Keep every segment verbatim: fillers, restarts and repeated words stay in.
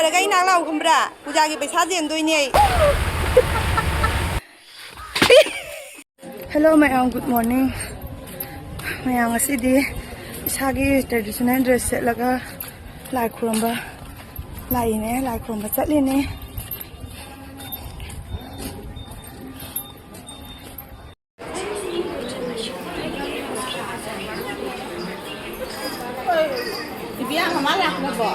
ꯅꯠꯇ꯭ꯔꯒ ꯑꯩ ꯅꯥꯛ ꯂꯥꯎ ꯈꯨꯝꯕ꯭ꯔꯥ? ꯄꯨꯖꯥꯒꯤ ꯄꯩꯁꯥ ꯆꯦꯟꯗꯣꯏꯅꯦ ꯑꯩ꯫ Hello ꯃꯌꯥꯝ, good morning꯫ ꯃꯌꯥꯝ, ꯉꯁꯤꯗꯤ ꯏꯁꯥꯒꯤ traditional dress ꯁꯦꯠꯂꯒ ꯂꯥꯏ ꯈꯨꯔꯨꯝꯕ ꯂꯥꯛꯏꯅꯦ, ꯂꯥꯏ ꯈꯨꯔꯨꯝꯕ ꯆꯠꯂꯤꯅꯦ꯫ ꯏꯕꯤꯌꯥ, ꯃꯃꯥ ꯂꯥꯛꯈ꯭ꯔꯕꯣ?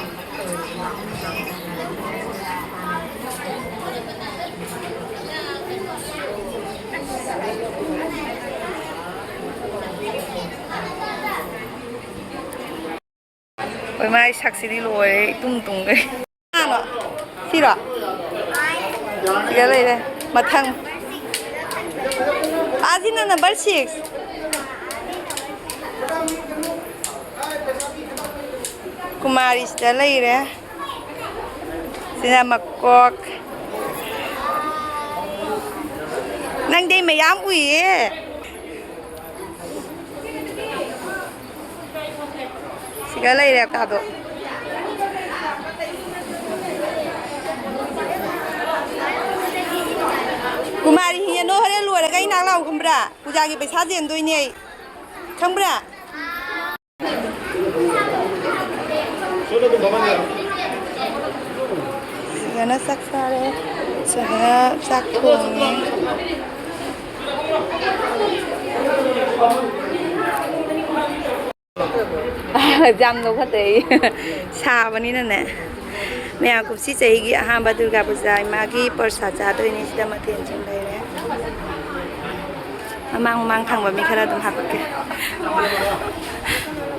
ꯍꯣꯏ, ꯃꯥꯏ ꯁꯛꯁꯤꯗꯤ ꯂꯣꯏꯔꯦ, ꯏꯇꯨꯝ ꯇꯨꯝꯒꯩ꯫ ꯀꯅꯥꯅꯣ? ꯁꯤꯔꯣ? ꯁꯤꯗ ꯂꯩꯔꯦ꯫ ꯃꯊꯪ꯫ ꯑꯥ, ꯁꯤꯅ number six꯫ ꯀꯨꯃꯥꯔꯤ ꯁꯤꯗ ꯂꯩꯔꯦ꯫ ꯁꯤꯅ ꯃꯀꯣꯛ꯫ ꯅꯪꯗꯤ ꯃꯌꯥꯝ ꯎꯏꯌꯦ꯫ ꯁꯤꯒ ꯂꯩꯔꯦ ꯀꯥꯗꯣ꯫ ꯀꯨꯃꯥꯔꯤ ꯍꯤꯡꯉꯅꯨ, ꯍꯣꯔꯦꯟ ꯂꯣꯏꯔꯒ ꯑꯩ ꯅꯥꯛ ꯂꯥꯎ ꯈꯪꯕ꯭ꯔꯥ? ꯄꯨꯖꯥꯒꯤ ꯄꯩꯁꯥ ꯆꯦꯟꯗꯣꯏꯅꯦ ꯑꯩ꯫ ꯈꯪꯕ꯭ꯔꯥ? ꯁꯤꯗꯅ ꯆꯥꯛ ꯆꯥꯔꯦ, ꯁꯤꯗꯅ ꯆꯥꯛ ꯊꯣꯡꯉꯦ꯫ ꯌꯥꯝ ꯂꯧꯈꯠꯇꯦ ꯑꯩ꯫ ꯁꯥꯕꯅꯤꯅꯅꯦ꯫ ꯃꯌꯥꯝ ꯀꯨꯝꯁꯤ ꯆꯍꯤꯒꯤ ꯑꯍꯥꯟꯕ ꯗꯨꯔꯒꯥ ꯄꯨꯖꯥ ꯏꯃꯥꯒꯤ ꯄ꯭ꯔꯁꯥꯗ ꯆꯥꯗꯣꯏꯅꯤ꯫ ꯁꯤꯗ ꯃꯊꯦꯜꯁꯤꯡ ꯂꯩꯔꯦ꯫ ꯃꯃꯥꯡ ꯃꯃꯥꯡ ꯊꯪꯕ ꯃꯤ ꯈꯔ ꯑꯗꯨꯝ ꯍꯥꯞꯄꯛꯀꯦ꯫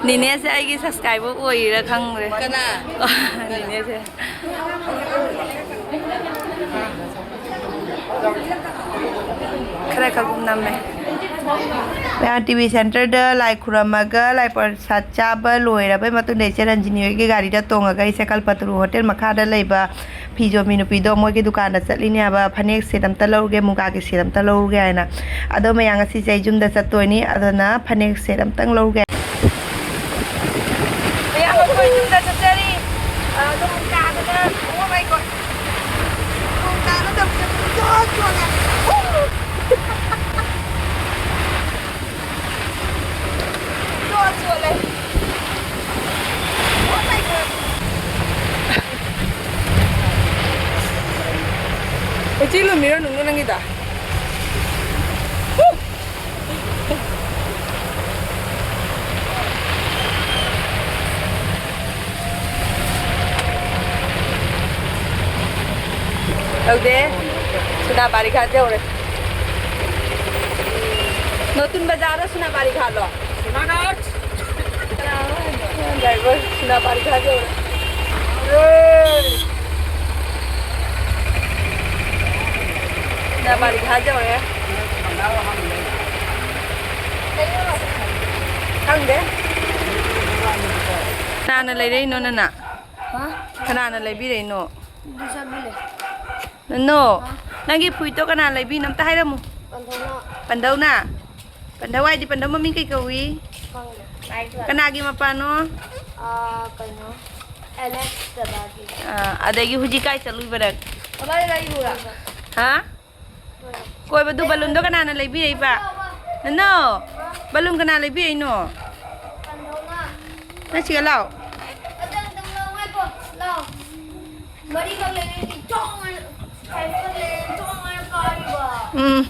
ꯅꯤꯅꯦꯁꯦ ꯑꯩꯒꯤ subscriber ꯑꯣꯏꯔꯤꯔꯥ ꯈꯪꯗ꯭ꯔꯦ꯫ ꯀꯅꯥ? ꯅꯤꯅꯦꯁꯦ꯫ ꯈꯔ ꯈꯛ ꯅꯝꯃꯦ꯫ ꯃꯌꯥꯝ ꯇꯤ ꯚꯤ centerꯗ ꯂꯥꯏ ꯈꯨꯔꯝꯃꯒ ꯂꯥꯏ ꯄ꯭ꯔꯁꯥꯗ ꯆꯥꯕ ꯂꯣꯏꯔꯕꯩ ꯃꯇꯨꯡꯗ ꯏꯆꯦ ꯔꯟꯖꯤꯅꯤ ꯍꯣꯏꯒꯤ ꯒꯥꯔꯤꯗ ꯇꯣꯡꯉꯒ ꯑꯩꯁꯦ ꯀꯜꯄꯇꯔꯨ ꯍꯣꯇꯦꯜ ꯃꯈꯥꯗ ꯂꯩꯕ ꯐꯤ ꯌꯣꯟꯕꯤ ꯅꯨꯄꯤꯗꯣ ꯃꯣꯏꯒꯤ ꯗꯨꯀꯥꯟꯗ ꯆꯠꯂꯤꯅꯦ ꯍꯥꯏꯕ꯫ ꯐꯅꯦꯛ set ꯑꯝꯇ ꯂꯧꯔꯨꯒꯦ, ꯃꯨꯒꯥꯒꯤ set ꯑꯝꯇ ꯂꯧꯔꯨꯒꯦ ꯍꯥꯏꯅ꯫ ꯑꯗꯣ ꯃꯌꯥꯝ ꯉꯁꯤꯁꯦ ꯑꯩ ꯌꯨꯝꯗ ꯆꯠꯇꯣꯏꯅꯤ, ꯑꯗꯨꯅ ꯐꯅꯦꯛ set ꯑꯝꯇꯪ ꯂꯧꯔꯨꯒꯦ꯫ ꯃꯌꯥꯝ ꯑꯩꯈꯣꯏ ꯌꯨꯝꯗ ꯆꯠꯆꯔꯤ꯫ ꯑꯗꯨꯝ ꯀꯥꯗꯅ ꯆꯣꯠꯂꯦ꯫ ꯀꯣꯏꯆꯦꯜ ꯂꯨꯝꯃꯤꯔꯣ ꯅꯨꯡꯅꯨ ꯅꯪꯒꯤꯗꯣ? ꯇꯧꯗꯦ꯫ ꯁꯦꯅꯥꯄꯥꯇꯤ ꯒꯥꯠ ꯌꯧꯔꯦ꯫ ꯅꯣꯇꯨꯟ ꯕꯖꯥꯔꯗ ꯁꯦꯅꯥꯄꯥꯇꯤ ꯒꯥꯠꯂꯣ? ꯁꯣꯅꯥꯒꯥꯠ꯫ ꯗ꯭ꯔꯥꯏꯚꯔ ꯁꯦꯅꯥꯄꯥꯇꯤ ꯒꯥꯠ ꯌꯧꯔꯦ꯫ ꯁꯦꯅꯥꯄꯥꯇꯤ ꯒꯥꯠ ꯌꯧꯔꯦ꯫ ꯈꯪꯗꯦ꯫ ꯀꯅꯥꯅ ꯂꯩꯔꯛꯏꯅꯣ ꯅꯅꯥ? ꯍꯥ? ꯀꯅꯥꯅ ꯂꯩꯕꯤꯔꯛꯏꯅꯣ? ꯕꯤꯁꯥꯕꯤꯂꯦ꯫ ꯅꯅꯣ, ꯍꯥ? ꯅꯪꯒꯤ ꯐꯨꯔꯤꯠꯇꯣ ꯀꯅꯥ ꯂꯩꯕꯤꯅꯣ? ꯑꯝꯇ ꯍꯥꯏꯔꯝꯃꯨ꯫ ꯄꯟꯊꯧꯅ꯫ ꯄꯟꯊꯧꯅ? ꯄꯟꯊꯧ ꯍꯥꯏꯗꯤ ꯄꯟꯊꯧ ꯃꯃꯤꯡ ꯀꯩ ꯀꯧꯏ? ꯈꯪꯗꯦ꯫ ꯀꯅꯥꯒꯤ ꯃꯄꯥꯅꯣ? ꯑꯥ, ꯀꯩꯅꯣ, ꯑꯦꯂꯦꯛꯁ ꯗꯗꯥꯒꯤ꯫ ꯑꯥ, ꯑꯗꯒꯤ ꯍꯧꯖꯤꯛ ꯀꯥꯏ ꯆꯠꯂꯨꯏꯕ ꯅꯪ? ꯕꯕꯥꯒꯤ ꯒꯥꯔꯤ ꯄꯨꯔꯥ? ꯍꯥ? ꯀꯣꯏꯕꯗꯨ ꯕꯂꯨꯟꯗꯣ ꯀꯅꯥꯅ ꯂꯩꯕꯤꯔꯛꯏꯕ? ꯅꯅꯣ, ꯕꯂꯨꯟ ꯀꯅꯥ ꯂꯩꯕꯤꯔꯛꯏꯅꯣ? ꯅꯪ ꯁꯤꯒ ꯂꯥꯎ꯫ ꯃꯔꯤꯈꯛ ꯂꯩꯔꯗꯤ ꯆꯣꯡ ꯍꯥꯏꯅ, ꯐꯥꯏꯚꯈꯛ ꯂꯩꯔꯗꯤ ꯆꯣꯡ ꯍꯥꯏꯅ ꯀꯥꯔꯤꯕ꯫ ꯎꯝ꯫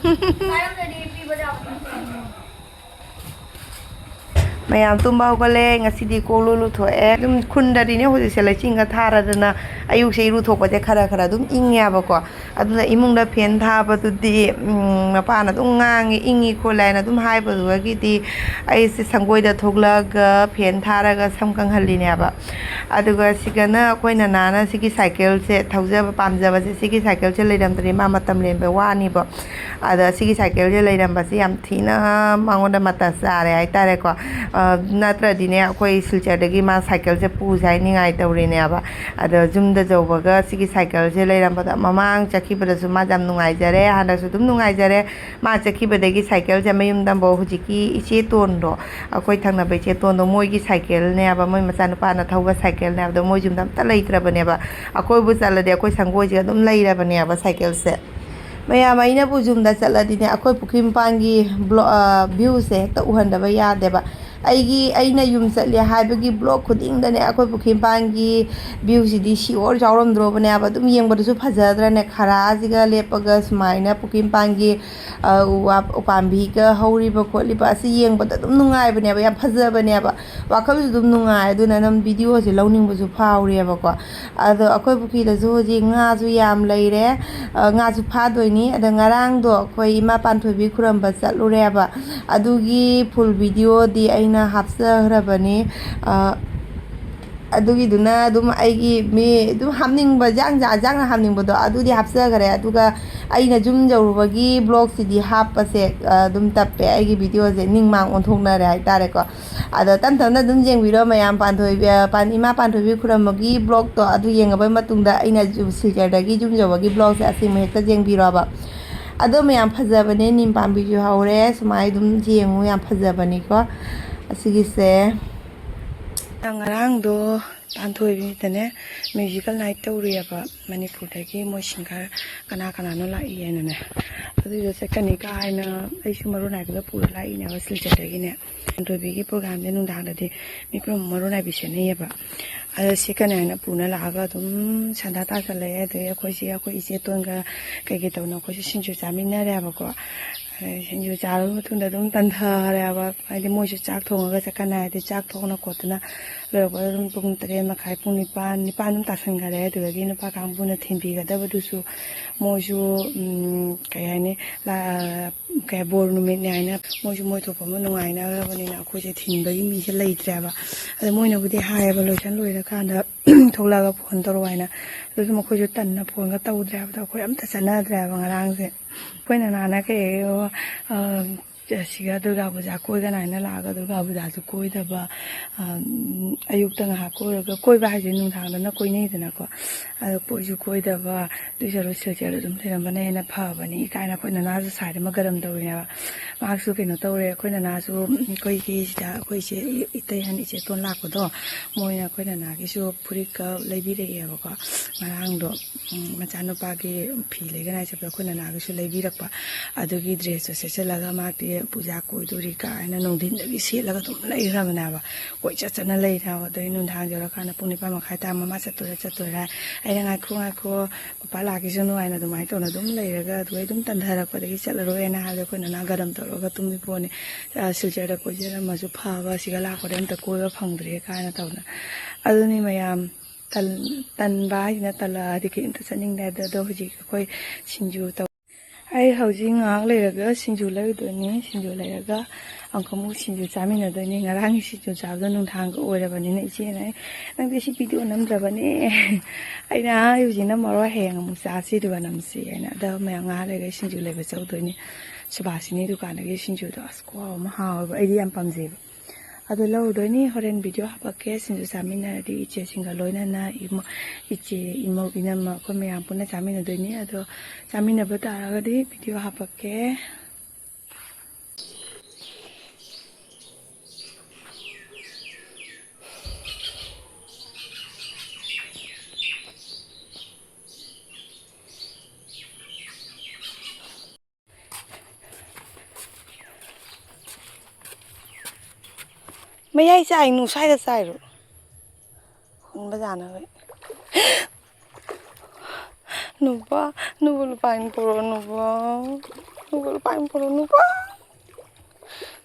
ꯀꯥꯔꯝꯗ꯭ꯔꯗꯤ ꯄꯤꯕ ꯌꯥꯕ ꯅꯠꯇ꯭ꯔꯣ? ꯃꯌꯥꯝ ꯇꯨꯝꯕ ꯍꯧꯒꯠꯂꯦ꯫ ꯉꯁꯤꯗꯤ ꯀꯣꯛ ꯂꯨ ꯂꯨꯊꯣꯛꯑꯦ꯫ ꯑꯗꯨꯝ ꯈꯨꯟꯗꯗꯤꯅꯦ ꯍꯧꯖꯤꯛꯁꯦ ꯂꯩꯆꯤꯟꯒ ꯊꯥꯔꯗꯅ ꯑꯌꯨꯛꯁꯦ ꯏꯔꯨꯊꯣꯛꯄꯁꯦ ꯈꯔ ꯈꯔ ꯑꯗꯨꯝ ꯏꯪꯉꯦꯕꯀꯣ꯫ ꯑꯗꯨꯅ ꯏꯃꯨꯡꯗ ꯐꯦꯟ ꯊꯥꯕꯗꯨꯗꯤ, ꯎꯝ, ꯃꯄꯥꯅ ꯑꯗꯨꯝ ꯉꯥꯡꯉꯤ, "ꯏꯪꯉꯤ ꯈꯣꯠꯂꯦ" ꯍꯥꯏꯅ ꯑꯗꯨꯝ ꯍꯥꯏꯕꯗꯨꯗꯒꯤꯗꯤ ꯑꯩꯁꯦ ꯁꯪꯒꯣꯏꯗ ꯊꯣꯛꯂꯛꯑꯒ ꯐꯦꯟ ꯊꯥꯔꯒ ꯁꯝ ꯀꯪꯍꯜꯂꯤꯅꯦꯕ꯫ ꯑꯗꯨꯒ ꯁꯤꯒꯅ ꯑꯩꯈꯣꯏ ꯅꯅꯥꯅ ꯁꯤꯒꯤ ꯁꯥꯏꯀꯜꯁꯦ ꯊꯧꯖꯕ ꯄꯥꯝꯖꯕꯁꯦ, ꯁꯤꯒꯤ ꯁꯥꯏꯀꯜꯁꯦ ꯂꯩꯔꯝꯗ꯭ꯔꯗꯤ ꯃꯥ ꯃꯇꯝ ꯂꯦꯟꯕ ꯋꯥꯅꯤꯕ꯫ ꯑꯗ ꯁꯤꯒꯤ ꯁꯥꯏꯀꯜꯁꯦ ꯂꯩꯔꯝꯕꯁꯦ ꯌꯥꯝ ꯊꯤꯅ ꯃꯉꯣꯟꯗ ꯃꯇꯥ ꯆꯥꯔꯦ ꯍꯥꯏꯇꯥꯔꯦꯀꯣ꯫ ꯑ, ꯅꯠꯇ꯭ꯔꯗꯤꯅꯦ, ꯑꯩꯈꯣꯏ ꯁꯤꯜꯆꯔꯗꯒꯤ ꯃꯥ ꯁꯥꯏꯀꯜꯁꯦ ꯄꯨꯁꯦ ꯍꯥꯏ ꯅꯤꯡꯉꯥꯏ ꯇꯧꯔꯤꯅꯦꯕ꯫ ꯑꯗꯣ ꯌꯨꯝꯗ ꯌꯧꯕꯒ ꯁꯤꯒꯤ ꯁꯥꯏꯀꯜꯁꯦ ꯂꯩꯔꯝꯕꯗ, ꯃꯃꯥꯡ ꯆꯠꯈꯤꯕꯗꯁꯨ ꯃꯥꯁꯦ ꯌꯥꯝ ꯅꯨꯡꯉꯥꯏꯖꯔꯦ, ꯍꯟꯗꯛꯁꯨ ꯑꯗꯨꯝ ꯅꯨꯡꯉꯥꯏꯖꯔꯦ꯫ ꯃꯥ ꯆꯠꯈꯤꯕꯗꯒꯤ ꯁꯥꯏꯀꯜꯁꯦ ꯃꯌꯨꯝꯗ ꯑꯃꯐꯥꯎ ꯍꯧꯖꯤꯛꯀꯤ ꯏꯆꯦ ꯇꯣꯟꯗꯣ, ꯑꯩꯈꯣꯏ ꯊꯪꯅꯕ ꯏꯆꯦ ꯇꯣꯟꯗꯣ, ꯃꯣꯏꯒꯤ ꯁꯥꯏꯀꯜꯅꯦꯕ, ꯃꯣꯏ ꯃꯆꯥꯅꯨꯄꯥꯅ ꯊꯧꯕ ꯁꯥꯏꯀꯜꯅꯦꯕ, ꯑꯗꯣ ꯃꯣꯏ ꯌꯨꯝꯗ ꯑꯝꯇ ꯂꯩꯇ꯭ꯔꯕꯅꯦꯕ꯫ ꯑꯩꯈꯣꯏꯕꯨ ꯆꯠꯂꯗꯤ ꯑꯩꯈꯣꯏ ꯁꯪꯒꯣꯏꯁꯦ ꯑꯗꯨꯝ ꯂꯩꯔꯕꯅꯦꯕ ꯁꯥꯏꯀꯜꯁꯦ꯫ ꯃꯌꯥꯝ, ꯑꯩꯅꯕꯨ ꯌꯨꯝꯗ ꯆꯠꯂꯗꯤꯅꯦ, ꯑꯩꯈꯣꯏ ꯄꯨꯈ꯭ꯔꯤ ꯃꯄꯥꯟꯒꯤ ꯕ꯭ꯂꯣ-, ꯑ, viewꯁꯦ ꯍꯦꯛꯇ ꯎꯍꯟꯗꯕ ꯌꯥꯗꯦꯕ꯫ ꯑꯩꯒꯤ, ꯑꯩꯅ ꯌꯨꯝ ꯆꯠꯂꯦ ꯍꯥꯏꯕꯒꯤ vlog ꯈꯨꯗꯤꯡꯗꯅꯦ, ꯑꯩꯈꯣꯏ ꯄꯨꯈ꯭ꯔꯤ ꯃꯄꯥꯟꯒꯤ viewꯁꯤꯗꯤ ꯁꯤꯑꯣꯔ ꯆꯥꯎꯔꯝꯗ꯭ꯔꯣꯕꯅꯦꯕ꯫ ꯑꯗꯨꯝ ꯌꯦꯡꯕꯗꯁꯨ ꯐꯖꯗ꯭ꯔꯅꯦ, ꯈꯔꯥꯁꯤꯒ ꯂꯦꯞꯄꯒ ꯁꯨꯃꯥꯏꯅ ꯄꯨꯈ꯭ꯔꯤ ꯃꯄꯥꯟꯒꯤ, ꯑ, ꯎ ꯋꯥ ꯎꯄꯥꯝꯕꯤꯒ ꯍꯧꯔꯤꯕ ꯈꯣꯠꯂꯤꯕ ꯑꯁꯤ ꯌꯦꯡꯕꯗ ꯑꯗꯨꯝ ꯅꯨꯡꯉꯥꯏꯕꯅꯦꯕ, ꯌꯥꯝ ꯐꯖꯕꯅꯦꯕ꯫ ꯋꯥꯈꯜꯁꯨ ꯑꯗꯨꯝ ꯅꯨꯡꯉꯥꯏ꯫ ꯑꯗꯨꯅ ꯑꯗꯨꯝ videoꯁꯦ ꯂꯧꯅꯤꯡꯕꯁꯨ ꯐꯥꯎꯔꯦꯕꯀꯣ꯫ ꯑꯗꯣ ꯑꯩꯈꯣꯏ ꯄꯨꯈ꯭ꯔꯤꯗꯁꯨ ꯍꯧꯖꯤꯛ ꯉꯥꯁꯨ ꯌꯥꯝ ꯂꯩꯔꯦ꯫ ꯑ, ꯉꯥꯁꯨ ꯐꯥꯗꯣꯏꯅꯤ꯫ ꯑꯗ ꯉꯔꯥꯡꯗꯣ ꯑꯩꯈꯣꯏ ꯏꯃꯥ ꯄꯥꯟꯊꯣꯏꯕꯤ ꯈꯨꯔꯝꯕ ꯆꯠꯂꯨꯔꯦꯕ꯫ ꯑꯗꯨꯒꯤ full videoꯗꯤ ꯑꯩꯅ ꯍꯥꯞꯆꯈ꯭ꯔꯕꯅꯤ꯫ ꯑ, ꯑꯗꯨꯒꯤꯗꯨꯅ ꯑꯗꯨꯝ ꯑꯩꯒꯤ ꯃꯤ ꯑꯗꯨꯝ ꯍꯥꯞꯅꯤꯡꯕ, ꯖꯥꯡ ꯖꯥ-, ꯖꯥꯡꯅ ꯍꯥꯞꯅꯤꯡꯕꯗꯣ ꯑꯗꯨꯗꯤ ꯍꯥꯞꯆꯈꯔꯦ꯫ ꯑꯗꯨꯒ ꯑꯩꯅ ꯌꯨꯝ ꯌꯧꯔꯨꯕꯒꯤ vlogꯁꯤꯗꯤ ꯍꯥꯞꯄꯁꯦ, ꯑ, ꯑꯗꯨꯝ ꯇꯞꯄꯦ꯫ ꯑꯩꯒꯤ videoꯁꯦ ꯅꯤꯡꯃꯥꯡ ꯑꯣꯟꯊꯣꯛꯅꯔꯦ ꯍꯥꯏꯇꯥꯔꯦꯀꯣ꯫ ꯑꯗꯣ ꯇꯞ ꯇꯞꯅ ꯑꯗꯨꯝ ꯌꯦꯡꯕꯤꯔꯣ ꯃꯌꯥꯝ, ꯄꯥꯟꯊꯣꯏꯕꯤ, ꯑ, ꯄꯥꯟ-, ꯏꯃꯥ ꯄꯥꯟꯊꯣꯏꯕꯤ ꯈꯨꯔꯝꯕꯒꯤ vlogꯇꯣ ꯑꯗꯨ ꯌꯦꯡꯉꯕ ꯃꯇꯨꯡꯗ ꯑꯩꯅ ꯌꯨ-, ꯁꯤꯜꯆꯔꯗꯒꯤ ꯌꯨꯝ ꯌꯧꯕꯒꯤ vlogꯁꯦ ꯑꯁꯤꯃ ꯍꯦꯛꯇ ꯌꯦꯡꯕꯤꯔꯣꯕ꯫ ꯑꯗꯣ ꯃꯌꯥꯝ, ꯐꯖꯕꯅꯦ, ꯅꯤꯝ ꯄꯥꯝꯕꯤꯁꯨ ꯍꯧꯔꯦ꯫ ꯁꯨꯃꯥꯏꯅ ꯑꯗꯨꯝ ꯌꯦꯡꯉꯨ, ꯌꯥꯝ ꯐꯖꯕꯅꯤꯀꯣ ꯑꯁꯤꯒꯤꯁꯦ꯫ ꯉꯔꯥꯡꯗꯣ ꯄꯥꯟꯊꯣꯏꯕꯤꯗꯅꯦ musical night ꯇꯧꯔꯨꯏꯌꯦꯕ, ꯃꯅꯤꯄꯨꯔꯗꯒꯤ ꯃꯣꯏ singer ꯀꯅꯥ ꯀꯅꯥꯅꯣ ꯂꯥꯛꯏꯌꯦꯅꯅꯦ꯫ ꯑꯗꯨꯏꯗꯣ ꯆꯠꯀꯅꯤ ꯀꯥꯏꯅ ꯑꯩꯁꯨ ꯃꯔꯨ ꯅꯥꯏꯕꯗ ꯄꯨꯔ ꯂꯥꯛꯏꯅꯦꯕ ꯁꯤꯜꯆꯔꯗꯒꯤꯅꯦ꯫ ꯄꯥꯟꯊꯣꯏꯕꯤꯒꯤ programꯗꯤ ꯅꯨꯡꯗꯥꯡꯗꯗꯤ ꯃꯤ ꯄꯨꯝꯅꯃꯛ ꯃꯔꯨ ꯅꯥꯏꯕꯤ ꯁꯦꯠꯅꯩꯌꯦꯕ꯫ ꯑꯗꯣ ꯁꯦꯠꯀꯅꯤ ꯍꯥꯏꯅ ꯄꯨꯅ ꯂꯥꯛꯑꯒ ꯑꯗꯨꯝ ꯁꯟꯗꯥ ꯇꯥꯁꯜꯂꯛꯑꯦ꯫ ꯑꯗꯩ ꯑꯩꯈꯣꯏꯁꯦ, ꯑꯩꯈꯣꯏ ꯏꯆꯦ ꯇꯣꯟꯒ ꯀꯩꯀꯩ ꯇꯧꯅ ꯑꯩꯈꯣꯏꯁꯦ ꯁꯤꯡꯖꯨ ꯆꯥꯃꯤꯟꯅꯔꯦꯕꯀꯣ꯫ ꯑꯗꯩ ꯁꯤꯡꯖꯨ ꯆꯥꯔꯕ ꯃꯇꯨꯡꯗ ꯑꯗꯨꯝ ꯇꯟꯊꯔꯦꯕ, ꯍꯥꯏꯗꯤ ꯃꯣꯏꯁꯨ ꯆꯥꯛ ꯊꯣꯡꯉꯒ ꯆꯠꯀꯅꯤ ꯍꯥꯏꯗꯤ ꯆꯥꯛ ꯊꯣꯡꯅ ꯈꯣꯠꯇꯅ ꯂꯣꯏꯔꯛꯄꯗ ꯑꯗꯨꯝ ꯄꯨꯡ ꯇꯔꯦꯠ ꯃꯈꯥꯏ, ꯄꯨꯡ ꯅꯤꯄꯥꯟ, ꯅꯤꯄꯥꯟ ꯑꯗꯨꯝ ꯇꯥꯁꯟꯈꯔꯦ꯫ ꯑꯗꯨꯗꯒꯤ ꯅꯨꯄꯥ ꯀꯥꯡꯕꯨꯅ ꯊꯤꯟꯕꯤꯒꯗꯕꯗꯨꯁꯨ ꯃꯣꯏꯁꯨ, ꯎꯝ, ꯀꯩ ꯍꯥꯏꯅꯤ, ꯂꯥ-, ꯀꯩ, ꯕꯣꯔ ꯅꯨꯃꯤꯠꯅꯦ ꯍꯥꯏꯅ ꯃꯣꯏꯁꯨ ꯃꯣꯏ ꯊꯣꯛꯄ ꯑꯃ ꯅꯨꯡꯉꯥꯏꯅꯈ꯭ꯔꯕꯅꯤꯅ ꯑꯩꯈꯣꯏꯁꯦ ꯊꯤꯟꯕꯒꯤ ꯃꯤꯁꯦ ꯂꯩꯇ꯭ꯔꯦꯕ꯫ ꯑꯗꯣ ꯃꯣꯏꯅꯕꯨꯗꯤ ꯍꯥꯏꯌꯦꯕ, ꯂꯣꯏꯁꯟ ꯂꯣꯏꯔꯀꯥꯟꯗ ꯊꯣꯛꯂꯛꯑꯒ phone ꯇꯧꯔꯛꯑꯣ ꯍꯥꯏꯅ꯫ ꯑꯗꯨꯁꯨ ꯃꯈꯣꯏꯁꯨ ꯇꯟꯅ phoneꯒ ꯇꯧꯗ꯭ꯔꯦ ꯍꯥꯏꯕꯗꯣ ꯑꯩꯈꯣꯏ ꯑꯝꯇ ꯆꯠꯅꯗ꯭ꯔꯦꯕ ꯉꯔꯥꯡꯁꯦ꯫ ꯑꯩꯈꯣꯏꯅ ꯅꯍꯥꯟꯅ ꯀꯩ, ꯑ, ꯑꯁꯤꯒ ꯗꯨꯔꯒꯥ ꯄꯨꯖꯥ ꯀꯣꯏꯒꯅ ꯍꯥꯏꯅ ꯂꯥꯛꯑꯒ ꯗꯨꯔꯒꯥ ꯄꯨꯖꯥꯁꯨ ꯀꯣꯏꯗꯕ, ꯑ, ꯑꯌꯨꯛꯇ ꯉꯥꯏꯍꯥꯛ ꯀꯣꯏꯔꯒ, ꯀꯣꯏꯕ ꯍꯥꯏꯁꯦ ꯅꯨꯡꯗꯥꯡꯗꯅ ꯀꯣꯏꯅꯩꯗꯅꯀꯣ, ꯑꯗꯣ ꯀꯣꯏꯁꯨ ꯀꯣꯏꯗꯕ, ꯑꯗꯨꯏ ꯁꯔꯨꯛ ꯁꯤꯜꯆꯔꯗ ꯑꯗꯨꯝ ꯂꯩꯔꯝꯕꯅ ꯍꯦꯟꯅ ꯐꯕꯅꯤ ꯀꯥꯏꯅ ꯑꯩꯈꯣꯏ ꯅꯅꯥꯁꯨ ꯁꯥꯏꯗ ꯑꯃ ꯒꯔꯝ ꯇꯧꯔꯤꯅꯦꯕ꯫ ꯃꯍꯥꯛꯁꯨ ꯀꯩꯅꯣ ꯇꯧꯔꯦ, ꯑꯩꯈꯣꯏ ꯅꯅꯥꯁꯨ ꯑꯩꯈꯣꯏꯒꯤ ꯁꯤꯗ ꯑꯩꯈꯣꯏ ꯏꯆꯦ ꯏꯇꯩ ꯑꯍꯟ ꯏꯆꯦ ꯇꯣꯟ ꯂꯥꯛꯄꯗꯣ, ꯃꯣꯏꯅ ꯑꯩꯈꯣꯏ ꯅꯅꯥꯒꯤꯁꯨ ꯐꯨꯔꯤꯠꯀ ꯂꯩꯕꯤꯔꯛꯑꯦꯕꯀꯣ꯫ ꯉꯔꯥꯡꯗꯣ, ꯎꯝ, ꯃꯆꯥꯅꯨꯄꯥꯒꯤ ꯐꯤ ꯂꯩꯒꯅꯤ ꯍꯥꯏ ꯆꯠꯄꯗ ꯑꯩꯈꯣꯏ ꯅꯅꯥꯒꯤꯁꯨ ꯂꯩꯕꯤꯔꯛꯄ꯫ ꯑꯗꯨꯒꯤ ꯗ꯭ꯔꯦꯁꯇꯣ ꯁꯦꯠꯆꯜꯂꯒ ꯃꯥꯗꯤ ꯄꯨꯖꯥ ꯀꯣꯏꯗꯣꯔꯤ ꯀꯥꯏꯅ ꯅꯨꯡꯊꯤꯟꯗꯒꯤ ꯁꯦꯠꯂꯒ ꯑꯗꯨꯝ ꯂꯩꯈ꯭ꯔꯕꯅꯦꯕ꯫ ꯀꯣꯏ ꯆꯠ ꯆꯠꯅ ꯂꯩꯈ꯭ꯔꯕ꯫ ꯑꯗꯩ ꯅꯨꯡꯗꯥꯡ ꯌꯧꯔꯀꯥꯟꯗ ꯄꯨꯡ ꯅꯤꯄꯥꯟ ꯃꯈꯥꯏ ꯇꯥꯔ ꯃꯃꯥ ꯆꯠꯇꯣꯏꯔꯥ ꯆꯠꯇꯣꯏꯔꯥ꯫ ꯑꯩꯅ "ꯉꯥꯏꯈꯣ, ꯉꯥꯏꯈꯣ, ꯄꯄꯥ ꯂꯥꯛꯈꯤꯁꯅꯨ" ꯍꯥꯏꯅ ꯑꯗꯨꯃꯥꯏꯅ ꯇꯧꯅ ꯑꯗꯨꯝ ꯂꯩꯔꯒ, ꯑꯗꯨꯒ ꯑꯗꯨꯝ ꯇꯟꯊꯔꯛꯄꯗꯒꯤ ꯆꯠꯂꯔꯣꯏꯅ ꯍꯥꯏꯕꯗ ꯑꯩꯈꯣꯏ ꯅꯅꯥ ꯒꯔꯝ ꯇꯧꯔꯒ ꯇꯨꯝꯃꯤ ꯄꯣꯠꯅꯤ꯫ ꯑ, ꯁꯤꯜꯆꯔꯗ ꯀꯣꯏꯖꯔꯝꯃꯁꯨ ꯐꯕ, ꯁꯤꯒ ꯂꯥꯛꯄꯗ ꯑꯝꯇ ꯀꯣꯏꯕ ꯐꯪꯗ꯭ꯔꯦ ꯀꯥꯏꯅ ꯇꯧꯗꯅ꯫ ꯑꯗꯨꯅꯤ ꯃꯌꯥꯝ, ꯇꯟ-, ꯇꯟꯕ ꯍꯥꯏꯁꯤꯅ ꯇꯜꯂꯛꯑꯗꯤ ꯀꯩꯝꯇ ꯆꯠꯅꯤꯡꯗꯦ꯫ ꯑꯗꯣ, ꯑꯗꯣ ꯍꯧꯖꯤꯛ ꯑꯩꯈꯣꯏ ꯁꯤꯡꯖꯨ ꯇꯧ-, ꯑꯩ ꯍꯧꯖꯤꯛ ꯉꯥꯏꯍꯥꯛ ꯂꯩꯔꯒ ꯁꯤꯡꯖꯨ ꯂꯩꯔꯨꯗꯣꯏꯅꯤ꯫ ꯁꯤꯡꯖꯨ ꯂꯩꯔꯒ ꯑꯃꯨꯛꯀ ꯑꯃꯨꯛ ꯁꯤꯡꯖꯨ ꯆꯥꯃꯤꯟꯅꯗꯣꯏꯅꯤ꯫ ꯉꯔꯥꯡꯒꯤ ꯁꯤꯡꯖꯨ ꯆꯥꯕꯗꯣ ꯅꯨꯡꯗꯥꯡꯒ ꯑꯣꯏꯔꯕꯅꯤꯅ ꯏꯆꯦꯅ ꯑꯩ, "ꯅꯪꯗꯤ ꯁꯤ ꯚꯤꯗꯤꯑꯣ ꯅꯝꯗ꯭ꯔꯕꯅꯦ?" ꯑꯩꯅ, "ꯑꯥ, ꯑꯩ ꯍꯧꯖꯤꯛ ꯅꯝꯃꯔꯣꯏ, ꯍꯌꯦꯡ ꯑꯃꯨꯛ ꯆꯥꯁꯤ ꯑꯗꯨꯒ ꯅꯝꯁꯤ" ꯍꯥꯏꯅ꯫ ꯑꯗꯣ ꯃꯌꯥꯝ ꯉꯥꯏꯍꯥꯛ ꯂꯩꯔꯒ ꯁꯤꯡꯖꯨ ꯂꯩꯕ ꯆꯧꯗꯣꯏꯅꯤ꯫ ꯁꯨꯕꯥꯁꯤꯅꯤ ꯗꯨꯀꯥꯟꯗꯒꯤ ꯁꯤꯡꯖꯨꯗꯣ ꯑꯁ ꯈꯨꯍꯥꯎ ꯑꯃ ꯍꯥꯎꯋꯦꯕ, ꯑꯩꯗꯤ ꯌꯥꯝ ꯄꯥꯝꯖꯩꯕ꯫ ꯑꯗꯨ ꯂꯧꯔꯨꯗꯣꯏꯅꯤ, ꯍꯣꯔꯦꯟ ꯚꯤꯗꯤꯑꯣ ꯍꯥꯄꯛꯀꯦ꯫ ꯁꯤꯡꯖꯨ ꯆꯥꯃꯤꯟꯅꯔꯗꯤ ꯏꯆꯦꯁꯤꯡꯒ ꯂꯣꯏꯅꯅ ꯏꯃꯧ-, ꯏꯆꯦ, ꯏꯃꯧ, ꯏꯅꯝꯃ ꯑꯩꯈꯣꯏ ꯃꯌꯥꯝ ꯄꯨꯟꯅ ꯆꯥꯃꯤꯟꯅꯗꯣꯏꯅꯤ꯫ ꯑꯗꯣ ꯆꯥꯃꯤꯟꯅꯕ ꯇꯥꯔꯒꯗꯤ ꯚꯤꯗꯤꯑꯣ ꯍꯥꯄꯛꯀꯦ꯫ ꯃꯌꯥꯏ ꯆꯥꯏꯅꯨ, ꯁ꯭ꯋꯥꯏꯗ ꯆꯥꯏꯔꯣ꯫ ꯍꯨꯟꯕ ꯌꯥꯅꯕ꯫ ꯅꯨꯄꯥ, ꯅꯨꯄꯥ ꯂꯨꯄꯥ ꯑꯅꯤ ꯄꯨꯔꯛꯑꯣ, ꯅꯨꯄꯥ꯫ ꯅꯨꯄꯥ ꯂꯨꯄꯥ ꯑꯅꯤ ꯄꯨꯔꯛꯑꯣ, ꯅꯨꯄꯥ꯫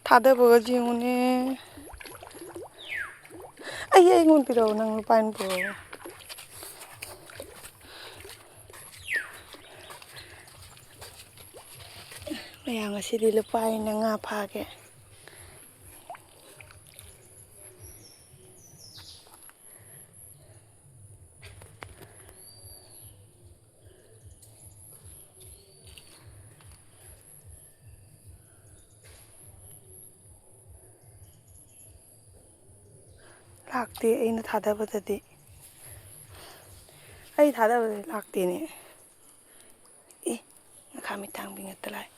ꯊꯥꯗꯕꯒ ꯌꯦꯡꯉꯨꯅꯦ꯫ ꯑꯩ, ꯑꯩꯉꯣꯟꯗ ꯄꯤꯔꯛꯑꯣ, ꯅꯪ ꯂꯨꯄꯥ ꯑꯅꯤ ꯄꯨꯔꯛꯑꯣ꯫ ꯃꯌꯥꯝ, ꯉꯁꯤꯗꯤ ꯂꯨꯄꯥ ꯑꯅꯤꯅ ꯉꯥ ꯐꯥꯒꯦ꯫ ꯂꯥꯛꯇꯦ ꯑꯩꯅ ꯊꯥꯗꯕꯗꯗꯤ꯫ ꯑꯩ ꯊꯥꯗꯕꯗꯗꯤ ꯂꯥꯛꯇꯦꯅꯦ꯫ ꯑꯦ, ꯉꯈꯥ ꯃꯤꯠ ꯇꯥꯡꯕꯤ ꯉꯥꯛꯇ ꯂꯥꯛꯑꯦ꯫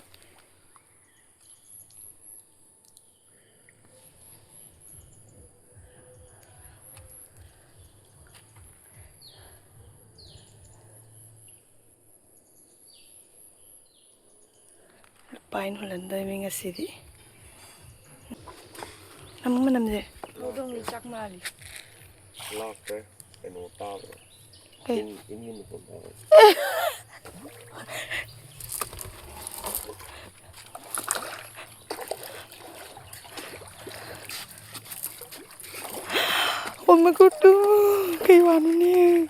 ꯂꯨꯄꯥ ꯑꯩꯅ ꯍꯨꯜꯍꯟꯗꯣꯏꯅꯤ ꯉꯁꯤꯗꯤ꯫ ꯅꯝꯃꯨ ꯃꯅꯝꯁꯦ꯫ ꯍꯧꯗꯣꯡꯒꯤ ꯆꯥꯛ ꯃꯥꯜꯂꯤ꯫ ꯂꯥꯛꯇ꯭ꯔꯦ꯫ ꯀꯩꯅꯣ ꯇꯥꯕ꯭ꯔꯣ? ꯀꯩ? ꯏꯟ, ꯏꯟꯒꯤ ꯃꯈꯣꯟ ꯇꯥꯕ꯭ꯔꯣ? Oh my God, ꯀꯩ ꯋꯥꯅꯣꯅꯦ?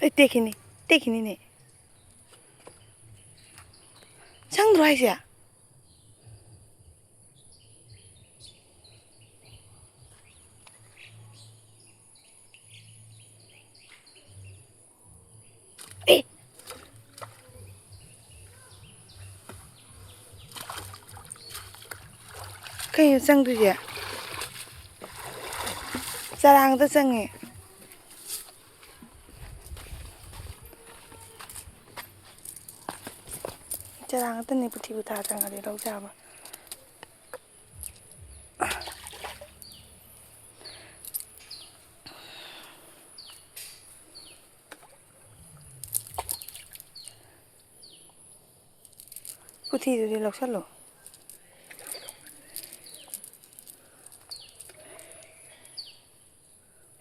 ꯑꯩ ꯇꯦꯛꯈꯤꯅꯤ, ꯇꯦꯛꯈꯤꯅꯤꯅꯦ꯫ ꯁꯪꯗ꯭ꯔꯣ ꯍꯥꯏꯁꯦ? ꯑꯦ! ꯀꯩꯅꯣ ꯆꯪꯗꯣꯏꯁꯦ? ꯆꯔꯥꯡꯗ ꯆꯪꯉꯦ꯫ ꯆꯔꯥꯡ ꯉꯥꯛꯇꯅꯤ, ꯄꯨꯊꯤ ꯄꯨꯊꯥ ꯆꯪꯉꯗꯤ ꯂꯧ ꯆꯥꯕ꯫ ꯄꯨꯊꯤꯗꯨꯗꯤ ꯂꯧꯁꯜꯂꯣ꯫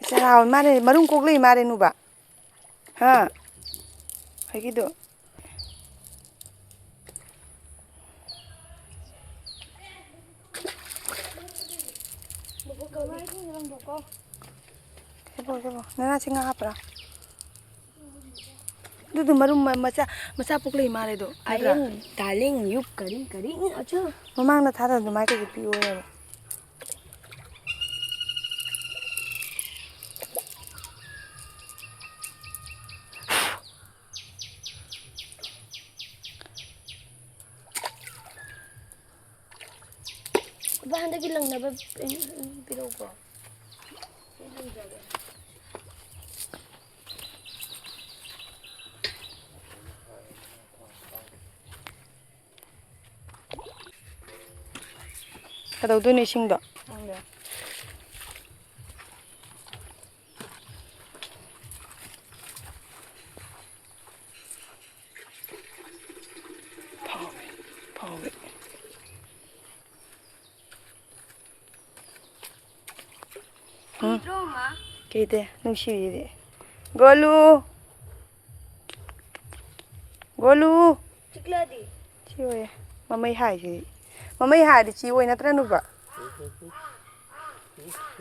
ꯆꯔꯥ ꯑꯣꯏ ꯃꯥꯜꯂꯦ, ꯃꯔꯨꯝ ꯀꯣꯛ ꯂꯩ ꯃꯥꯜꯂꯦ, ꯅꯨꯕ꯫ ꯍꯥ? ꯍꯥꯏꯒꯤꯗꯣ꯫ ꯁꯤꯕꯣ, ꯁꯤꯕꯣ꯫ ꯅꯅꯥꯁꯤ ꯉꯥ ꯍꯥꯞꯄ꯭ꯔꯥ? ꯑꯗꯨꯗꯣ ꯃꯔꯨꯝ ꯃ-, ꯃꯆꯥ, ꯃꯆꯥ ꯄꯣꯛꯂꯛꯏ ꯃꯥꯜꯂꯦ ꯑꯗꯣ, ꯅꯠꯇ꯭ꯔꯥ? Darling, darling, you करी, करी, अच्छा। ꯃꯃꯥꯡꯗ ꯊꯥꯗꯕꯗꯣ ꯑꯗꯨꯃꯥꯏꯅ ꯇꯧꯗꯦ, ꯄꯤꯛꯑꯣ ꯍꯥꯏꯕ꯫ ꯍꯟꯗꯛꯀꯤ ꯂꯪꯅꯕ ꯄꯤꯔꯛꯎꯀꯣ꯫ ꯀꯩꯗꯧꯗꯣꯏꯅꯣ ꯏꯁꯤꯡꯗꯣ? ꯈꯪꯗꯦ꯫ ꯐꯥꯎꯋꯦ, ꯐꯥꯎꯋꯦ꯫ ꯎꯝ꯫ ꯀꯤꯗ꯭ꯔꯣ, ꯃꯥ? ꯀꯤꯗꯦ, ꯅꯨꯡꯁꯤꯔꯤꯗꯤ꯫ ꯒꯣꯂꯨ! ꯒꯣꯂꯨ! ꯆꯤꯛꯂꯗꯤ? ꯁꯤ ꯑꯣꯏꯌꯦ꯫ ꯃꯃꯩ ꯍꯥꯏꯁꯤꯗꯤ꯫ ꯃꯃꯩ ꯍꯥꯏꯔꯗꯤ ꯆꯤ ꯑꯣꯏ ꯅꯠꯇ꯭ꯔꯥ, ꯅꯨꯄꯥ?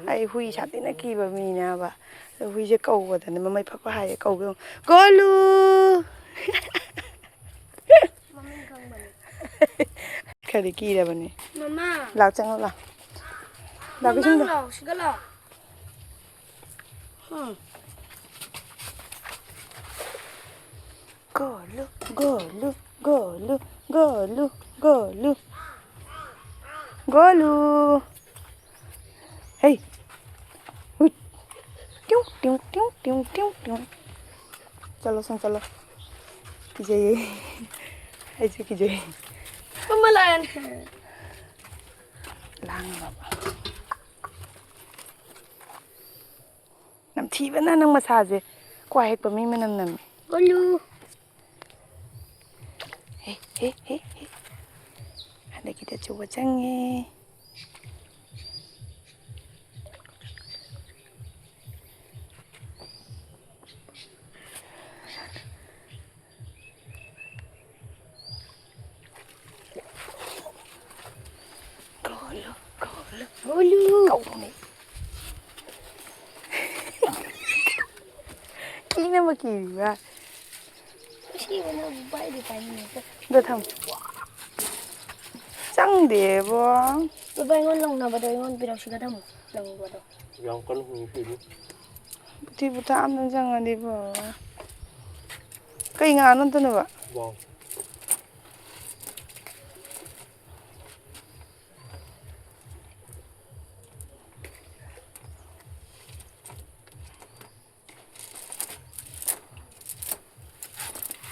ꯑꯩ ꯍꯨꯏ ꯁꯥꯊꯤꯅ ꯀꯤꯕ ꯃꯤꯅꯦꯕ꯫ ꯑꯗꯣ ꯍꯨꯏꯁꯦ ꯀꯧꯕꯗꯅꯦ ꯃꯃꯩ ꯐꯛꯄ ꯍꯥꯏꯔꯦ ꯀꯧꯕ ꯌꯦꯡꯉꯨ꯫ ꯒꯣꯂꯨ! ꯃꯃꯤꯡ ꯈꯪꯕꯅꯦ꯫ ꯈꯔꯗꯤ ꯀꯤꯔꯕꯅꯦ꯫ ꯃꯃꯥ꯫ ꯂꯥꯛ ꯆꯪꯉꯣ ꯂꯥꯛ꯫ ꯂꯥꯛ ꯃꯃꯥ ꯏꯁꯤꯡꯗꯣ꯫ ꯂꯥꯛꯑꯣ, ꯁꯤꯗ ꯂꯥꯛꯑꯣ꯫ ꯎꯝ꯫ ꯒꯣꯂꯨ, ꯒꯣꯂꯨ, ꯒꯣꯂꯨ, ꯒꯣꯂꯨ, ꯒꯣꯂꯨ꯫ ꯒꯣꯂꯨ꯫ ꯍꯩ꯫ ꯍꯨꯏꯠ꯫ ꯇꯤꯌꯨ, ꯇꯤꯌꯨ, ꯇꯤꯌꯨ, ꯇꯤꯌꯨ, ꯇꯤꯌꯨ, ꯇꯤꯌꯨ꯫ ꯆꯠꯂꯣ, ꯁꯨꯝ ꯆꯠꯂꯣ꯫ ꯀꯤꯖꯩꯌꯦ꯫ ꯑꯩꯁꯨ ꯀꯤꯖꯩ꯫ ꯃꯃꯥ ꯂꯥꯛꯑꯦ꯫ ꯂꯥꯡꯉꯕ꯫ ꯅꯝꯊꯤꯕꯅ ꯅꯪ ꯃꯁꯥꯁꯦ꯫ ꯀ꯭ꯋꯥ ꯍꯦꯛꯄ ꯃꯤ ꯃꯅꯝ ꯅꯝꯃꯤ꯫ ꯒꯣꯂꯨ꯫ ꯍꯦ, ꯍꯦ, ꯍꯦ, ꯍꯦ꯫ ꯍꯟꯗꯛꯀꯤꯗꯤ ꯑꯆꯧꯕ ꯆꯪꯉꯦ꯫ ꯀꯧꯍꯜꯂꯨ, ꯀꯧꯍꯜꯂꯨ꯫ ꯀꯧꯍꯜꯂꯨ꯫ ꯀꯧꯕꯅꯦ꯫ ꯀꯤꯅꯕ ꯀꯤꯔꯤꯕ? ꯁꯤꯕꯅꯕꯨ ꯄꯥꯏꯗꯤ ꯄꯥꯏꯅꯤꯡꯉꯦ꯫ ꯑꯗꯣ ꯊꯝꯃꯣ꯫ ꯆꯪꯗꯦꯕꯣ꯫ ꯕꯕꯥ, ꯑꯩꯉꯣꯟꯗ ꯂꯪꯅꯕꯗꯣ ꯑꯩꯉꯣꯟꯗ ꯄꯤꯔꯛꯑꯣ, ꯁꯤꯒ ꯊꯝꯃꯣ, ꯂꯪꯕꯗꯣ꯫ ꯌꯥꯝ ꯀꯟꯅ ꯍꯨꯝꯃꯤ ꯁꯤꯗꯤ꯫ ꯄꯨꯊꯤ ꯄꯨꯊꯥ ꯑꯝꯇꯪ ꯆꯪꯉꯗꯤꯕꯣ꯫ ꯀꯩ ꯉꯥꯅꯣ ꯑꯝꯇꯅꯦꯕ? ꯋꯥꯎ꯫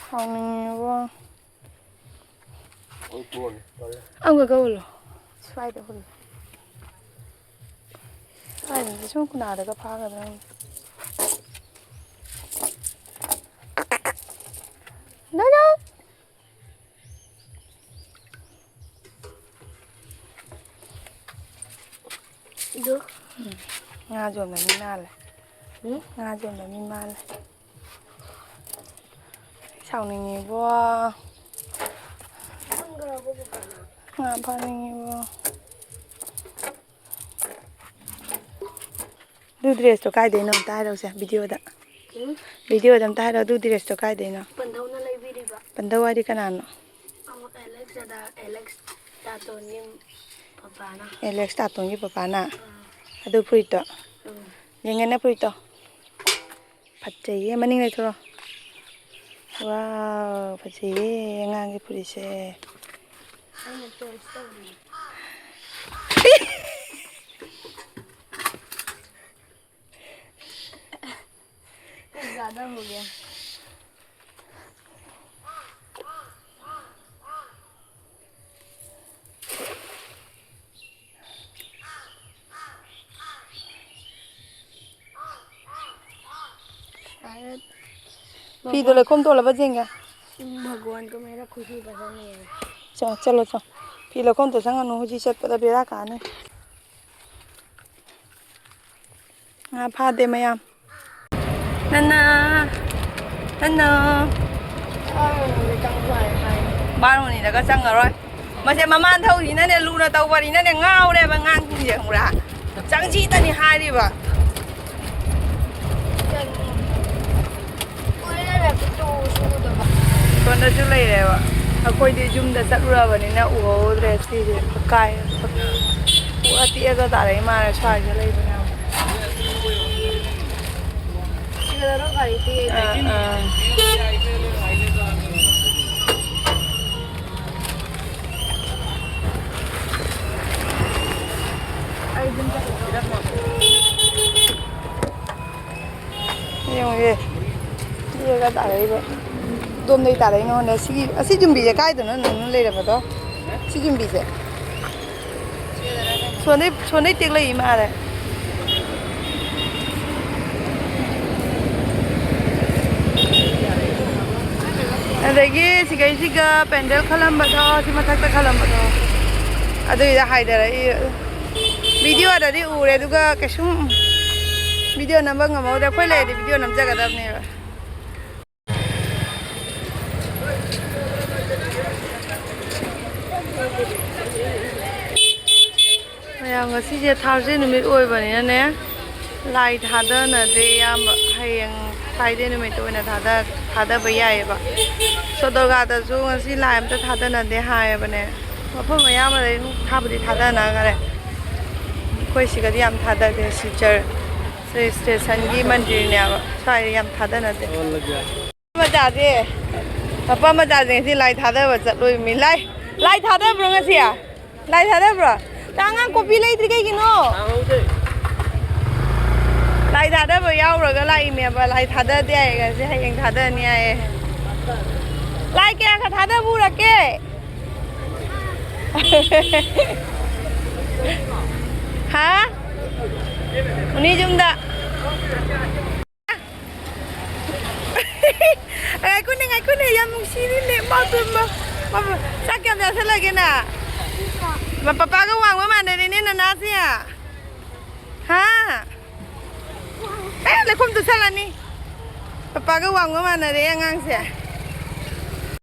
ꯁꯥꯎꯅꯤꯡꯉꯦꯕꯣ꯫ ꯑꯣꯏ ꯇꯣꯛꯑꯅꯤ, ꯇꯜꯂꯦ꯫ ꯑꯃꯒ ꯍꯨꯜꯂꯣ꯫ ꯁ꯭ꯋꯥꯏꯗ ꯍꯨꯜꯂꯣ꯫ ꯁ꯭ꯋꯥꯏꯗꯗꯤ ꯁꯨꯝ ꯀꯨꯅꯥꯗꯒ ꯐꯥꯒꯗ꯭ꯔꯥ ꯈꯪꯗꯦ꯫ ꯅꯣ, ꯅꯣ꯫ ꯑꯗꯨ? ꯎꯝ꯫ ꯉꯥ ꯌꯣꯟꯕ ꯃꯤ ꯃꯥꯜꯂꯦ꯫ ꯎꯝ? ꯉꯥ ꯌꯣꯟꯕ ꯃꯤ ꯃꯥꯜꯂꯦ꯫ ꯁꯥꯎꯅꯤꯡꯉꯤꯕꯣ꯫ ꯈꯪꯗ꯭ꯔꯕꯣ ꯕꯕꯥꯅ? ꯉꯥ ꯐꯥꯅꯤꯡꯉꯤꯕꯣ꯫ ꯑꯗꯨ dress ꯇꯣ ꯀꯥꯏꯗꯩꯅꯣ ꯑꯝꯇ ꯍꯥꯏꯔꯛꯎꯁꯦ video ꯗ꯫ ꯎꯝ? Video ꯗ ꯑꯝꯇ ꯍꯥꯏꯔꯛꯑꯣ, ꯑꯗꯨ dress ꯇꯣ ꯀꯥꯏꯗꯩꯅꯣ? ꯄꯟꯊꯧꯅ ꯂꯩꯕꯤꯔꯤꯕ꯫ ꯄꯟꯊꯧ ꯍꯥꯏꯗꯤ ꯀꯅꯥꯅꯣ? ꯑꯃ ꯑꯦꯂꯦꯛꯁ ꯑꯗ-, ꯑꯦꯂꯦꯛꯁ ꯇꯥꯇꯣꯟꯒꯤ ꯄꯄꯥꯅ꯫ ꯑꯦꯂꯦꯛꯁ ꯇꯥꯇꯣꯟꯒꯤ ꯄꯄꯥꯅ? ꯑꯥ꯫ ꯑꯗꯨ ꯐꯨꯔꯤꯠꯇꯣ? ꯎꯝ꯫ ꯌꯦꯡꯒꯦꯅꯦ ꯐꯨꯔꯤꯠꯇꯣ꯫ ꯐꯖꯩꯌꯦ, ꯃꯅꯤꯡ ꯂꯩꯊꯣꯔꯛꯑꯣ꯫ Wow, ꯐꯖꯩꯌꯦ ꯑꯉꯥꯡꯒꯤ ꯐꯨꯔꯤꯠꯁꯦ꯫ ꯑꯩꯅ choice ꯇꯧꯔꯤꯅꯦ꯫ ꯀꯩ ꯆꯥꯗꯔꯝꯃꯒꯦ? शायद ꯐꯤꯗꯣ ꯂꯩꯈꯣꯝ ꯇꯣꯜꯂꯕ ꯌꯦꯡꯒꯦ꯫ भगवान को मेरा खुशी पसंद नहीं है। ꯆꯣ, ꯆꯠꯂꯣ, ꯆꯣ꯫ ꯐꯤ ꯂꯩꯈꯣꯝ ꯇꯣꯠꯁꯟꯒꯅꯨ, ꯍꯧꯖꯤꯛ ꯆꯠꯄꯗ ꯕꯦꯔꯥ ꯀꯥꯅꯤ꯫ ꯉꯥ ꯐꯥꯗꯦ ꯃꯌꯥꯝ꯫ ꯅꯅꯥ, ꯅꯅꯥ꯫ ꯕꯥꯔꯣꯅꯤꯗꯒ ꯆꯪꯉꯔꯣꯏ꯫ ꯃꯁꯦ ꯃꯃꯥꯟ ꯊꯧꯔꯤꯅꯅꯦ, ꯂꯨꯅ ꯇꯧꯕꯅꯤꯅꯅꯦ, ꯉꯥꯎꯔꯦꯕ ꯑꯉꯥꯡꯁꯤꯡꯁꯦ, ꯈꯪꯕ꯭ꯔꯥ? ꯆꯪꯁꯤꯇꯅꯤ ꯍꯥꯏꯔꯤꯕ꯫ ꯁꯣꯝꯗꯁꯨ ꯂꯩꯔꯦꯕ꯫ ꯑꯩꯈꯣꯏꯗꯤ ꯌꯨꯝꯗ ꯆꯠꯂꯨꯔꯕꯅꯤꯅ ꯎꯍꯧꯗ꯭ꯔꯦ ꯁꯤꯁꯦ꯫ ꯑꯀꯥꯏ ꯑꯇꯣꯛ ꯄꯨꯔꯥ ꯇꯦꯛꯑꯒ ꯇꯥꯔꯛꯏ ꯃꯥꯜꯂꯦ ꯁ꯭ꯋꯥꯏꯗ ꯂꯩꯕꯅꯦ꯫ ꯑꯥ, ꯑꯥ꯫ ꯌꯦꯡꯉꯨꯍꯦ, ꯌꯦꯡꯉ ꯇꯥꯔꯛꯏꯕ꯫ ꯑꯗꯣꯝꯗꯩ ꯇꯥꯔꯛꯏꯅꯣ ꯍꯣꯟꯗ ꯁꯤꯒꯤ ꯑꯁꯤ ꯌꯨꯝꯕꯤꯁꯦ ꯀꯥꯏꯗꯅꯣ ꯅꯪꯅ ꯂꯩꯔꯝꯕꯗꯣ? ꯁꯤ ꯌꯨꯝꯕꯤꯁꯦ ꯁꯣꯟꯗꯩ ꯁꯣꯟꯗꯩ ꯇꯦꯛꯂꯛꯏ ꯃꯥꯜꯂꯦ꯫ ꯑꯗꯒꯤ ꯁꯤꯒꯩꯁꯤꯒ ꯄꯦꯟꯗꯦꯜ ꯈꯜꯂꯝꯕꯗꯣ, ꯁꯤ ꯃꯊꯛꯇ ꯈꯜꯂꯝꯕꯗꯣ, ꯑꯗꯨꯏꯗ ꯍꯥꯏꯊꯔꯛꯏ꯫ ꯚꯤꯗꯤꯑꯣꯗꯗꯤ ꯎꯔꯦ, ꯑꯗꯨꯒ ꯀꯩꯁꯨꯝ ꯚꯤꯗꯤꯑꯣ ꯅꯝꯕ ꯉꯝꯍꯧꯗꯦ꯫ ꯑꯩꯈꯣꯏ ꯂꯩꯔꯗꯤ ꯚꯤꯗꯤꯑꯣ ꯅꯝꯖꯒꯗꯕꯅꯦꯕ꯫ ꯃꯌꯥꯝ, ꯉꯁꯤꯁꯦ ꯊꯥꯔꯁꯗꯦ ꯅꯨꯃꯤꯠ ꯑꯣꯏꯕꯅꯤꯅꯅꯦ, ꯂꯥꯏ ꯊꯥꯗꯅꯗꯦ ꯑꯌꯥꯝꯕ꯫ ꯍꯌꯦꯡ ꯐ꯭ꯔꯥꯏꯗꯦ ꯅꯨꯃꯤꯠꯇ ꯑꯣꯏꯅ ꯊꯥꯗ-, ꯊꯥꯗꯕ ꯌꯥꯏꯑꯕ꯫ ꯁꯣꯗꯣꯒꯥꯗꯁꯨ ꯉꯁꯤ ꯂꯥꯏ ꯑꯝꯇ ꯊꯥꯗꯅꯗꯦ ꯍꯥꯏꯌꯦꯕꯅꯦ꯫ ꯃꯐꯝ ꯑꯌꯥꯝꯕꯗ ꯑꯗꯨꯝ ꯊꯥꯕꯨꯗꯤ ꯊꯥꯗꯅꯈꯔꯦ꯫ ꯑꯩꯈꯣꯏ ꯁꯤꯒꯗꯤ ꯌꯥꯝ ꯊꯥꯗꯗꯦ꯫ ꯁꯤꯜꯆꯔ ꯁꯤ ꯁ꯭ꯇꯦꯁꯟꯒꯤ ꯃꯟꯗꯤꯔꯅꯦꯕ, ꯁ꯭ꯋꯥꯏꯗ ꯌꯥꯝ ꯊꯥꯗꯅꯗꯦ꯫ ꯃꯆꯥꯁꯦ, ꯃꯄꯥ ꯃꯆꯥꯁꯦ ꯉꯁꯤ ꯂꯥꯏ ꯊꯥꯗꯕ ꯆꯠꯂꯣꯏꯃꯤ꯫ ꯂꯥꯏ, ꯂꯥꯏ ꯊꯥꯗꯕ꯭ꯔꯣ ꯉꯁꯤ? ꯂꯥꯏ ꯊꯥꯗꯕ꯭ꯔꯣ? ꯅꯪ ꯑꯉꯥꯡ ꯀꯣꯄꯤ ꯂꯩꯗ꯭ꯔꯤ ꯀꯩꯒꯤꯅꯣ? ꯂꯥꯏ ꯊꯥꯗꯕ ꯌꯥꯎꯔꯒ ꯂꯥꯛꯏꯅꯦꯕ꯫ ꯂꯥꯏ ꯊꯥꯗꯗꯦ ꯍꯥꯏꯌꯦ ꯉꯁꯤ, ꯍꯌꯦꯡ ꯊꯥꯗꯅꯤ ꯍꯥꯏꯌꯦ꯫ ꯂꯥꯏ ꯀꯌꯥ ꯈꯛ ꯊꯥꯗꯕ ꯎꯔꯛꯀꯦ? ꯍꯥ? ꯎꯅꯤ ꯌꯨꯝꯗ꯫ ꯉꯥꯏꯈꯣꯅꯦ, ꯉꯥꯏꯈꯣꯅꯦ, ꯌꯥꯝ ꯅꯨꯡꯁꯤꯔꯤꯅꯦ꯫ ꯃꯥ ꯄꯦꯝꯃ, ꯃꯥ ꯄꯦꯝꯃ꯫ ꯆꯥꯛ ꯀꯌꯥꯝ ꯆꯥꯁꯜꯂꯒꯦ ꯅꯪ? ꯃꯥ ꯄꯄꯥꯒ ꯋꯥꯡꯕ ꯃꯥꯟꯅꯔꯦꯅꯦ ꯅꯅꯥꯁꯦ꯫ ꯍꯥ? ꯑꯦ, ꯂꯩꯈꯣꯝ ꯆꯨꯁꯜꯂꯅꯤ꯫ ꯄꯄꯥꯒ ꯋꯥꯡꯕ ꯃꯥꯟꯅꯔꯦ ꯑꯉꯥꯡꯁꯦ꯫